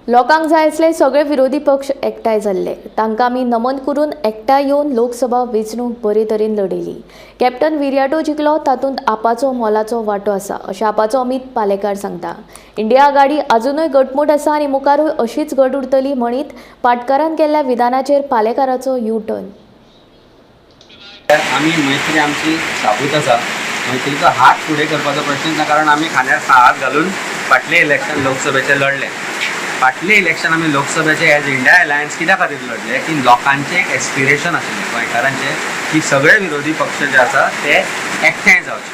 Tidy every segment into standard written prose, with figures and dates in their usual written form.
लोकांक जाय आसले सगळे विरोधी पक्ष एकठांय जाल्ले. तांकां आमी नमन करून एकठांय येवन लोकसभा वेंचणूक बरे तरेन लढयली. कॅप्टन विरियाटो जिखलो तातूंत आपाचो मोलाचो वांटो आसा, अशें आपाचो अमीत पालेकार सांगता. इंडिया आघाडी अजुनूय घटमूट आसा आनी मुखारूय अशीच घट उरतली म्हणीत पाटकारान केल्ल्या विधानाचेर पालेकाराचो यू टर्न. आमी मैत्री आमची साबूत आसा. मैत्रीचो हात फुडें करपाचो प्रश्नच ना, कारण आमी खांद्यार हात घालून फाटलें इलेक्शन लोकसभेचें लढलें. फाटलें इलेक्शन आमी लोकसभेचें एज इंडिया अलायन्स कित्या खातीर लढले की लोकांचें एक एस्पिरेशन आशिल्लें, गोंयकारांचें, की सगळे विरोधी पक्ष जे आसा ते एकठांय जावचे.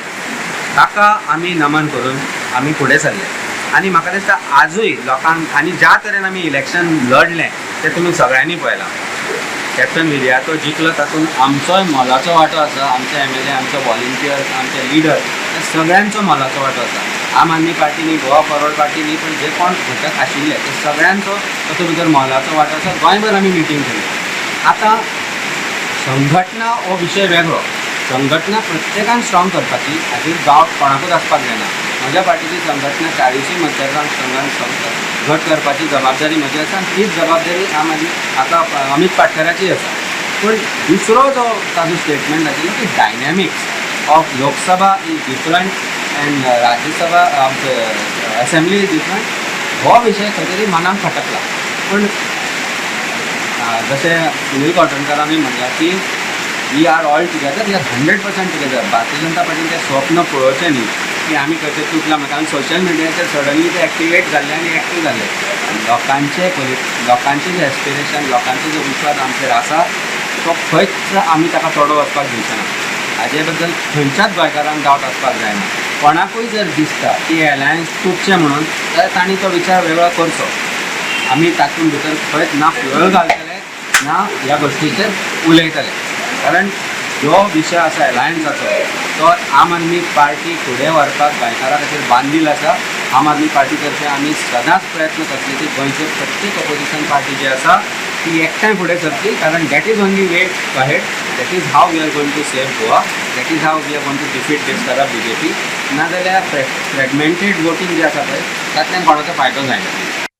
ताका आमी नमन करून आमी फुडें सरले आनी म्हाका दिसता आजूय लोकांक आनी ज्या तरेन आमी इलेक्शन लढलें तें तुमी सगळ्यांनी पळयलां. कॅप्टन विरियातो जिखलो तातूंत आमचोय मोलाचो वांटो आसा. आमचे एमएलए, आमचे वॉलंटियर्स, आमचे लिडर, हे सगळ्यांचो मोलाचो वांटो आसा. आम आदमी पार्टी न्ही, गोवा फॉरवर्ड पार्टी न्ही, पण जे कोण घटक आशिल्ले ते सगळ्यांचो तातूंत भितर मोलाचो वांटो आसा. गोंयभर आमी मिटींग केली. आतां संघटना हो विशय वेगळो. संघटना प्रत्येकान स्ट्रॉंग करपाची, हाजेर डावट कोणाकूच आसपाक जायना. म्हज्या पार्टीची संघटना 40ूय मतदारसंघान घट करपाची जबाबदारी म्हजी आसा आनी तीच जबाबदारी आम आदमी आतां अमीत पाटकराची आसा. पूण दुसरो जो ताजो स्टेटमेंट आशिल्लो की dynamics of Lok Sabha is different and Rajya Sabha, assembly is different, हो विशय खंय तरी मनाक खटकला. पूण जशें सुनील कॉटणकरांनी म्हणलां की we are all together, we are 100% together. Bharatiya Janata पार्टीन तें स्वप्न पळोवचें न्ही की आमी खंय तरी तुटला म्हणून, कारण सोशल मिडियाचेर सडनली ते एक्टिवेट जाल्ले आनी एक्टीव जाल्ले. लोकांचे लोकांचे जे एस्पिरेशन, लोकांचो जो विश्वास आमचेर आसा, तो खंयच आमी ताका तोडो वचपाक दिवचे ना. हाजे बद्दल खंयच्याच गोंयकारांक डावट आसपाक जायना. कोणाकूय जर दिसता की अलायन्स तुटचें म्हणून, जाल्यार तांणी तो विचार वेगळो करचो. आमी तातूंत भितर खंयच ना फ्युअल घालतले, ना ह्या गोश्टीचेर उलयतले, कारण जो विशय आसा अलायन्साचो, तो आम आदमी पार्टी फुडें व्हरपाक गोंयकारां खातीर बांदील आसा. आम आदमी पार्टी तर्फे आमी सदांच प्रयत्न करतले की गोंयचे प्रत्येक ऑपोजिशन पार्टी जी आसा ती एकठांय फुडें सरची, कारण that is only way ahead, that is how we are going to save Goa, that is how we are going to defeat this corrupt BJP. नाजाल्यार फ्रेगमेंटेड वोटींग जें आसा पळय, तातल्यान कोणाचो फायदो जायना.